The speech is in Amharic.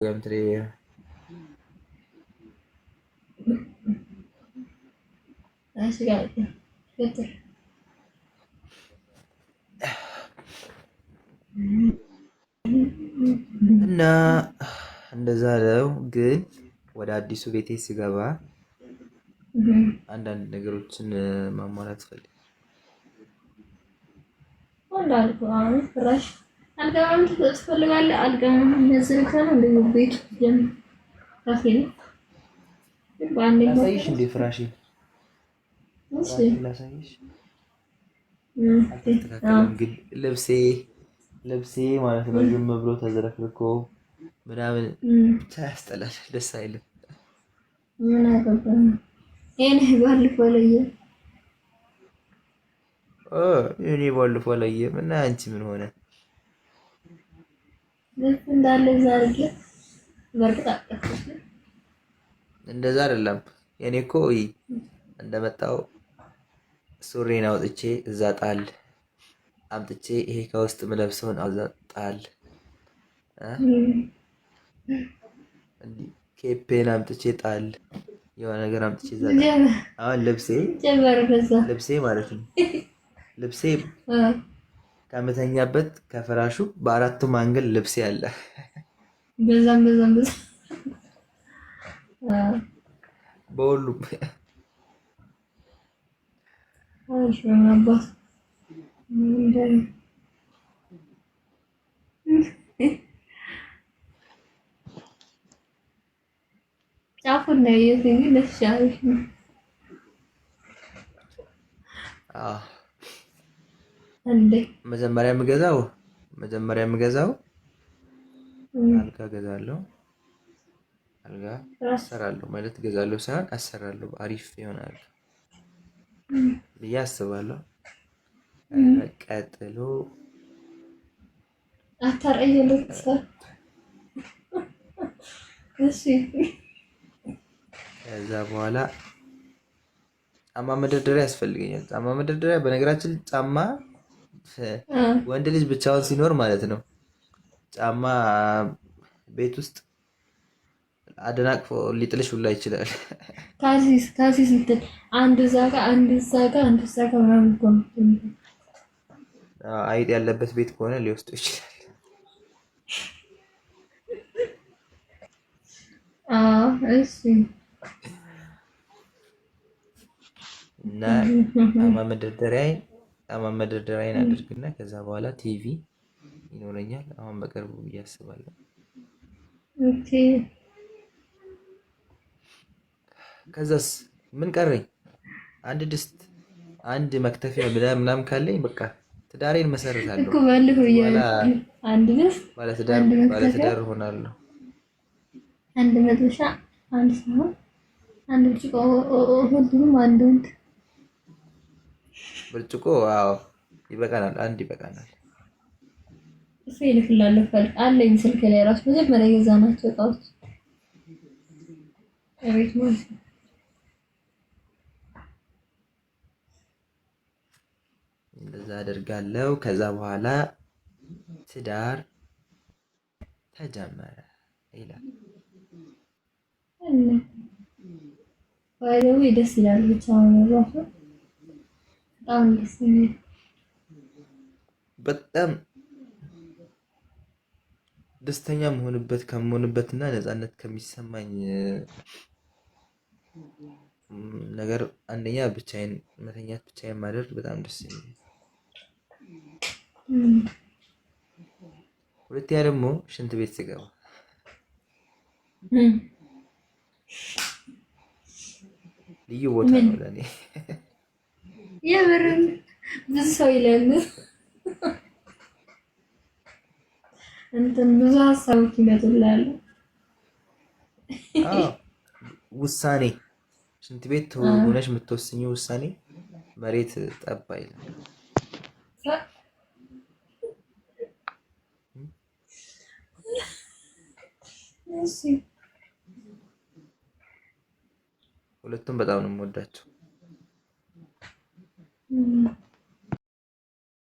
Fem, tre. እሺ ቀጥል። እና እንደዛ ነው። ግን ወደ አዲሱ ቤቴ ስገባ አንዳንድ ነገሮችን ማሟላት ፈልግ እንዳልኩህ አሁን ፍራሽ አልጋ ምናምን ትፈልጋለህ? አልጋ ምናምን ነው እንደ ቤቱ ጀምር ካፌ ነው ግን በአንደኛው ላሳይሽ እንዴ ፍራሽ እሺ ላሳይሽ። አልተስተካከለም ግን ልብሴ ልብሴ ማለት ነው ዝም ብሎ ተዝረክርኮ ምናምን ብቻ ያስጠላል፣ ደስ አይልም። ምን አገባኝ እኔ ባለፈው አላየህም? እኔ ባለፈው አላየህም። እና አንቺ ምን ሆነ? ልብስ እንዳለ እዛ አድርጌ በእርግጥ አቀፍኩት። እንደዛ አይደለም የኔ እኮ እንደመጣው ሱሪን አውጥቼ እዛ ጣል አምጥቼ ይሄ ከውስጥ ምለብሰውን አውዛ ጣል ኬፔን አምጥቼ ጣል የሆነ ነገር አምጥቼ እዛ ጣል። አሁን ልብሴ ልብሴ ማለት ነው ልብሴ ከምተኛበት ከፍራሹ በአራቱም angle ልብሴ አለ። በዛም በዛም በዛም በሁሉም አባት ጫፉን ነው ያየሁት እንጂ ደስ ያለኝ ነው። እንዴ መጀመሪያ የምገዛው መጀመሪያ የምገዛው አልጋ ገዛለሁ። አልጋ አሰራለሁ ማለት ገዛለሁ ሳይሆን አሰራለሁ። አሪፍ ይሆናል ብዬ አስባለሁ። ቀጥሎ ከዛ በኋላ ጫማ መደርደሪያ ያስፈልገኛል። ጫማ መደርደሪያ በነገራችን ጫማ ወንድ ልጅ ብቻውን ሲኖር ማለት ነው ጫማ ቤት ውስጥ አደናቅፎ ሊጥልሽ ሁላ ይችላል። ካልሲስ ካልሲስ እንትን አንድ እዛ ጋ አንድ እዛ ጋ አንድ እዛ ጋ ምናምን እኮ ነው። አይጥ ያለበት ቤት ከሆነ ሊወስዱ ይችላል። አዎ እሺ። እና ጫማ መደርደሪያዬን አድርግና ከዛ በኋላ ቲቪ ይኖረኛል። አሁን በቅርቡ ብዬ አስባለሁ። okay ከዛስ ምን ቀረኝ? አንድ ድስት፣ አንድ መክተፊያ ምናምን ካለኝ በቃ ትዳሬን መሰርታለሁ እኮ ባለፈው አንድ ድስት፣ ባለትዳር እሆናለሁ። አንድ መጥበሻ፣ አንድ ሳህን፣ አንድ ብርጭቆ፣ ሁሉም አንድ ወንድ ብርጭቆ። አዎ ይበቃናል፣ አንድ ይበቃናል። እሱ ይልክላለሁ አለኝ ስልክ ላይ ራሱ መጀመሪያ የገዛናቸው እቃዎች እቤት ማለት ነው። እንደዛ አደርጋለሁ። ከዛ በኋላ ትዳር ተጀመረ ይላል። ባይዘው ደስ ይላል። ብቻ ራሱ በጣም ደስ የሚል በጣም ደስተኛ መሆንበት ከመሆንበትና ነፃነት ከሚሰማኝ ነገር አንደኛ ብቻዬን መተኛት ብቻዬን ማደር በጣም ደስ የሚል፣ ሁለተኛ ደግሞ ሽንት ቤት ስገባ ልዩ ቦታ ነው ለእኔ። የምርም ብዙ ሰው ይላል እንትን ብዙ ሀሳቦች ይመጡላሉ። ውሳኔ ሽንት ቤት ሆነሽ የምትወስኚው ውሳኔ መሬት ጠብ አይልም። ሁለቱም በጣም ነው የምወዳቸው።